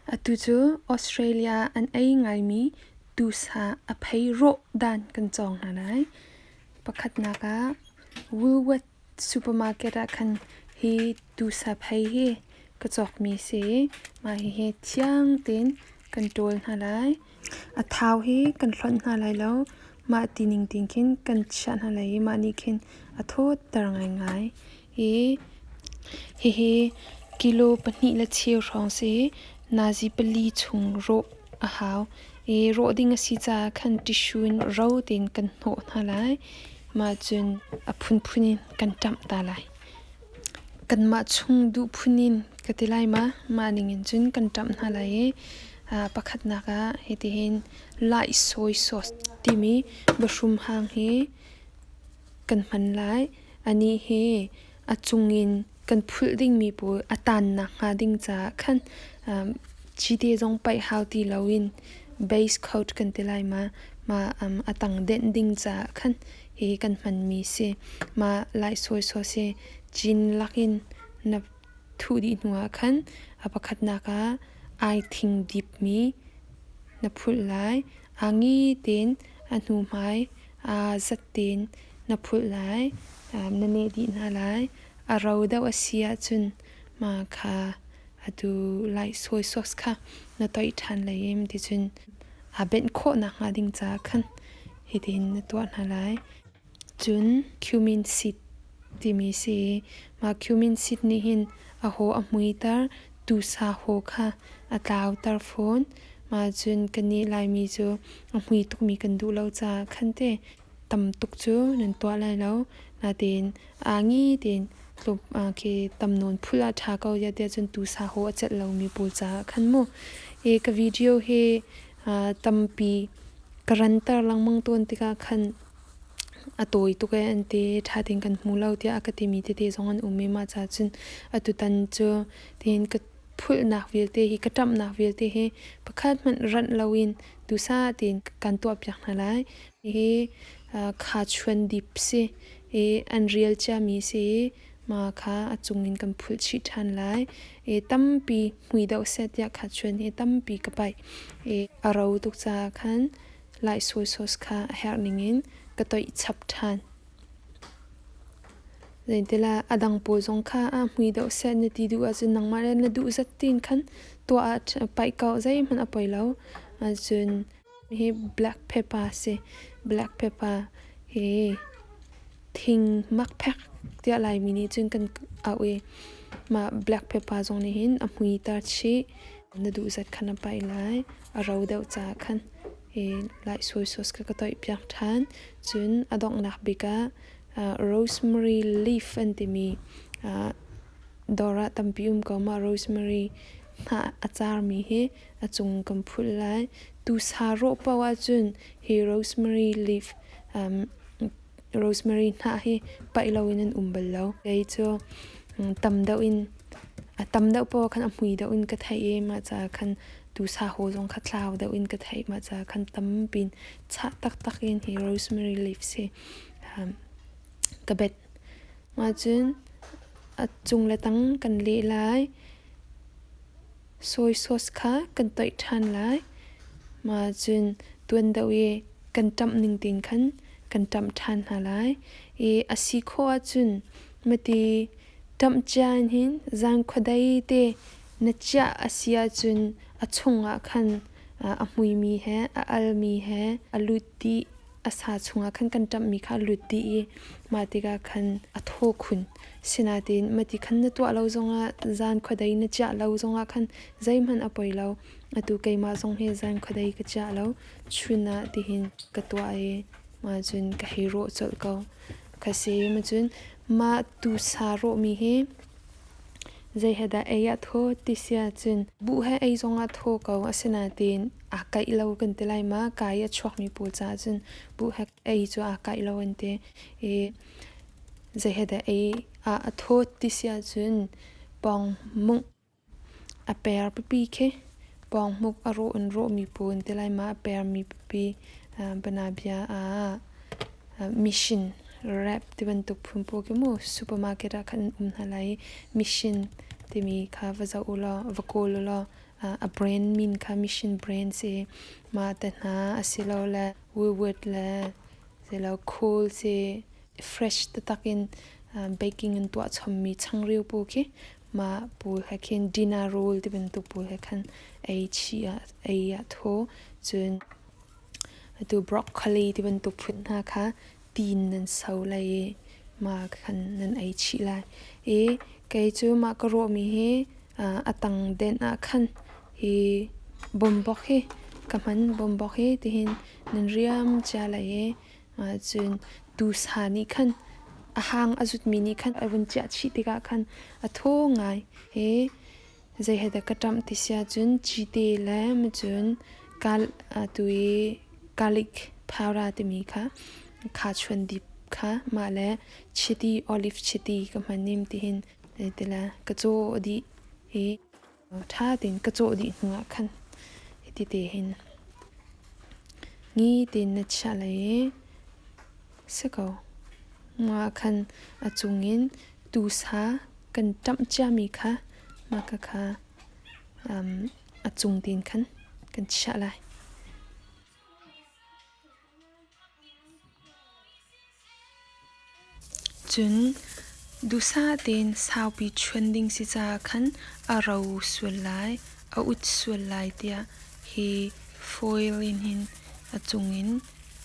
Atu cu Australia an ei ngaimi tuusa a phei rawh dan kan cawng hna lai. Pakhatnak ah Woolworth supermarket ah khan hi tuusa phei hi ka cawkmi si. Mah hihi thiang tein kan ṭawl hna lai. A thau hi kan hlonh hna lai lo. Mah tining tein khin kan chiah hna lai i mah nih khin a thawtter ngaingai. Hi hihi kilo 2.5 hrawng si. Nazi 4 chung rawh a hau. I rawh ding a si caah khan tissue in ro tein kan hnawh hna lai. Mah cun a phunphun in kan ṭamh ta lai. Kanmah chung duh phun in ka ti lai ma? Mah ning in cun kan ṭamh hna lai i pakhatnak ah hitihin lai soy sauce timi bahrum hang hi kan hman lai. Anih hi a cung in kan phulh dingmi pawl a tannak hnga ding caah khan cite zong paih hau ti loin base coat kan ti lai ma? Mah a tang denh ding caah khan hi kan hmanmi si. Mah lai soy sauce hi cin lakin na thuh dih hnu ah khan a pakhatnak ah ai thing dipmi na phulh lai. Aa ngi tein a hnuhmai aa zat tein na phulh lai. Na neh dih hna lai. A ro deuh a si ahcun mah kha atu lai soy sauce kha na toih ṭhan lai i ticun aa benh khawh nakhnga ding caah khan hitin na tuah hna lai. Cun cumin seed timi si. Mah cumin seed nih hin a haw a hmuiter, tuusa haw kha a tlauter fawn. Mah cun kannih Laimi cu a hmui tukmi kan duh lo caah khan te tam tuk cu nan tuah lai lo. Natein aa ngi tein khi tam nawn phul ah ṭha ko tiah cun tuusa haw a celh lomi pawl caah khan mu. Hi ka video hi tampi ka ranter lengmang tawn tikah khan a tawi tuk ee an ti. Ṭha tein kan hmu lo tiah a ka timi tete zong an um i mah caah cun atutan cu tiin ka phulhnak vialte hi ka ṭamhnak vialte hi pakhat hmanh ranh loin duhsah tein kan tuahpiak hna lai. Hihi khachuan dip si i an rial ciami si i mah kha a cung in kan phulh chih ṭhan lai. I tampi hmui deuh seh tiah khachuan hi tampi ka paih. I a ro tuk caah khan lai soy sauce kha a herh ningin ka toih chap ṭhan. Zeitilah a dang pawl zong kha a hmui deuh seh na ti duh ahcun nangmah le na duh zat tiin khan tuah ah paih ko, zeihmanh a poi lo. Cun hi black pepper si. Black pepper hi thing makphek tiah Laimi nih cun kan auh i mah black pepper zong nih hin a hmuiter chih. Na duh zat khan a paih lai. A ro deuh caah khan i lai soy sauce kha ka toihpiak ṭhan. Cun a donghnak bik ah rosemary leaf an timi dawr ah tampi um ko. Mah rosemary hnah a carmi hi a cung kan phulh lai. Tuusa rawh paoh ahcun hi rosemary leaf rosemary hnah hi paih loin an um bal lo. Kei cu tam deuh in a tam deuh paoh khan a hmui deuh in ka theih i mah caah khan tuusa haw zong kha tlau deuh in ka theih. Mah caah khan tampi in chah taktak in hi rosemary leaves hi ka bet. Mah cun a cung le tang kan leh lai. Soy sauce kha kan toih ṭhan lai. Mah cun tuan deuh i kan ṭamh ning tein khan kan ṭamh ṭhan hna lai. I a si khawh ahcun mati ṭamh cia in hin zan khuadei te na chiah a si ahcun a chungah khan a hmuimi he a almi he a lut dih. A sa chungah khan kan ṭamhmi kha a lut dih i mah tikah khan a thaw khun. Sinain mati khan na tuah lo zongah zan khuadei na chiah lo zongah khan zeihmanh a poi lo. Atu keimah zong hi zan khuadei ka chiah lo. Chun ah tihin ka tuah i mah cun ka hei rawh colh ko. Ka si ma cun mah tuusa rawhmi hi Zei he dah ei ah thaw ti si ahcun buh he ei zong ah thaw ko. Asinain aa kaih lo kan ti lai ma. Kai a chuakmi pawl caah cun buh he ei cu aa kaih lo an ti. I zei he dah ei ah a thawt ti si ahcun pawngmungh a per pipi khi pawngmuk a rawh in rawhmi pawl an ti lai ma. A permi pipi banabia ah mission rap ti bantuk phun pawl khi mu supermarket ah khan an um hna lai i mission timi kha va zoh u law va kawl u law. A brand min kha Mission brand si. Mah te hna asilole Woolworth le silo Cool si fresh taktak in baking in tuah chommi changreu pawl khi mah pawl he khin dinner roll ti bantuk pawl he khan ei chih ah ei ah thaw. Cun atu broccoli ti bantuk phun hna kha tin nan so lai i mah khan nan ei chih lai. I kei cu mah ka rawhmi hi a tang denh ah khan hi bawmbok hi ka hman. Bawmbok hi tihin nan riam cia lai i cun tuusa nih khan a hang a zutmi nih khan a vun ciah chih tikah khan a thaw ngai. Hi zei he dah ka ṭamh ti si ahcun cite le cun atu i garlic powder timi kha khachuan dip kha mah le chiti olive chiti ka hman ning tihin tila ka caw dih i ṭha tein ka cawh dih hnuah khan hiti te hin ngi tein na chiah lai i si ko. Mah khan a cungin tuusa kan ṭamh ciami kha mah kha a cung tein khan kan chiah lai. Cun duhsah tein saupi chuan ding si caah khan a ro sual lai, a ut sual lai tiah hi foil in hin a cungin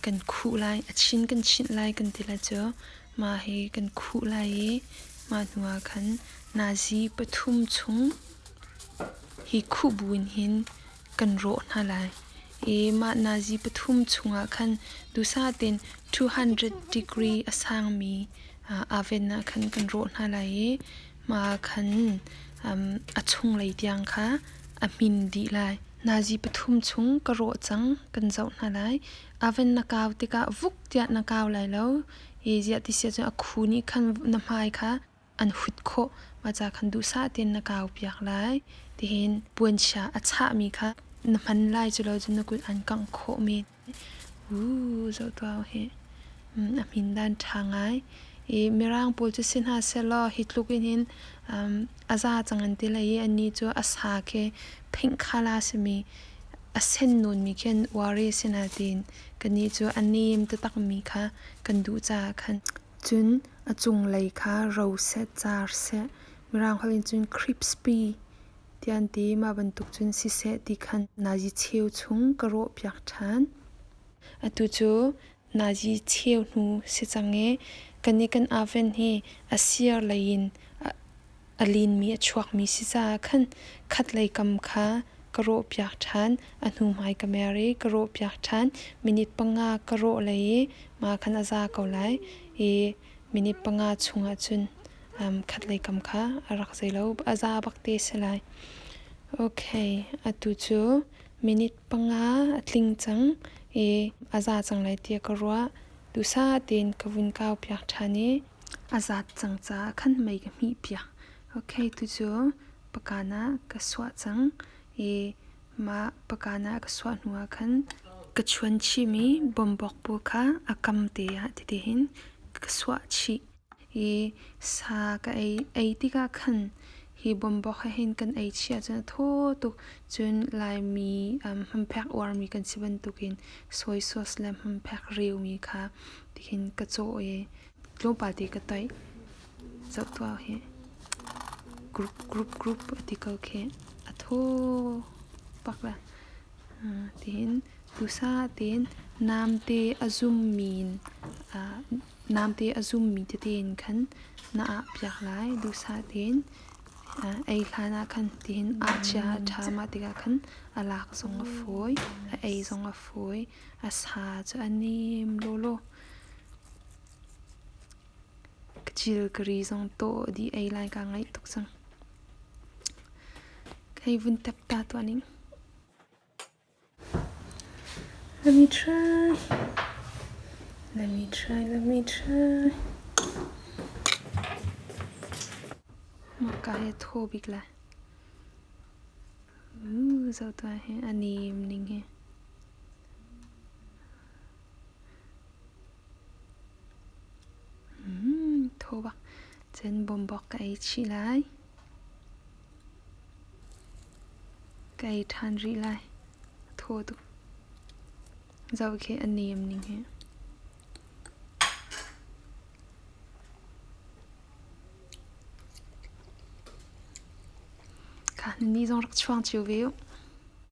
kan khuh lai, a chin kan chinh lai kan ti lai cu. Mah hi kan khuh lai i mah hnuah khan nazi pathum chung hi khuh bu in hin kan rawh hna lai. I mah nazi pathum chungah khan duhsah tein 200 degree a sangmi oven ah khan kan rawh hna lai i mah ah khan a chunglei tiang kha a hmin dih lai. Nazi pathum chung ka rawh cang kan zoh hna lai. Oven na kau tikah vuk tiah na kau lai lo. I ziah ti si ahcun a khu nih khan na hmai kha an hut khawh. Mah ca khan duhsah tein na kau piak lai. Tihin puanchia a chahmi kha na hman lai cu lo cun na kut an kangh khawh men. Zoh tuah hi a hmin dan ṭha ngai. I Mirang pawl cu si hna sehlaw hi tluk in hin a za cang an ti lai i annih cu a sa khi phingh khala simi a sen nawnmi khi an uar i asinain kannih cu a nem taktakmi kha kan duh caah khan. Cun a cunglei kha ro seh, car seh, Mirang holh in cun crispy tiah an ti. Mah bantuk cun siseh ti khan nazi cheu chung ka rawhpiak ṭhan. Atu cu nazi cheu hnu si cang i kannih kan oven hi a sir lei in a linmi a chuakmi si caah khan khatlei kam kha ka rawhpiak ṭhan. A hnuhmai ka mer i ka rawhpiak ṭhan. Minute 5 ka rawh lei i mah khan a za ko lai i minute 5 chungah cun khatlei kam kha a rak zei lo a za bak te si lai. Okay, atu cu minute 5 a tling cang i a za cang lai tiah ka ruah. Duhsah tein ka vun kau piak ṭhan i a zat cang caah khan mei ka hmih piak. Okay, tucu pakan ah ka suah cang i mah pakan ah ka suah hnu ah khan ka chuan chihmi bawmbawk pawl kha a kam te ah titi hin ka suah chih. I sa ka ei ei tikah khan hi bawmbawk he hin kan ei chih ahcun a thaw tuk. Cun Laimi hmamphek uarmi kan si bantukin soy sauce le hmamphek reumi kha tihin ka cawh i tlawmpal te ka toih. Zoh tuah hi group group group a ti ko khi a thaw bak la. Tihin duhsah tein namte a zummi in namte a zummi tete in khan na ah piak lai. Duhsah tein ei hlan ah khan tihin ah chia a ṭha mah tikah khan a lak zong a fawi, a ei zong a fawi. A sa cu a nem lawlaw. Ka cil ka ri zong tawh dih ei lai kaa ngaih tuk cang. Hei vun tep ta tuah ning. Let me try. Let me try, let me try. Mah ka he thaw bik lai. Zoh tuah hi a nem ning hi. Thaw bak. Cun bawmbawk ka ei chih lai. Ka ei ṭhan rih lai. A thaw tuk. Zoh khi a nem ning hi. Kha na ni zong rak chuang cio ve u.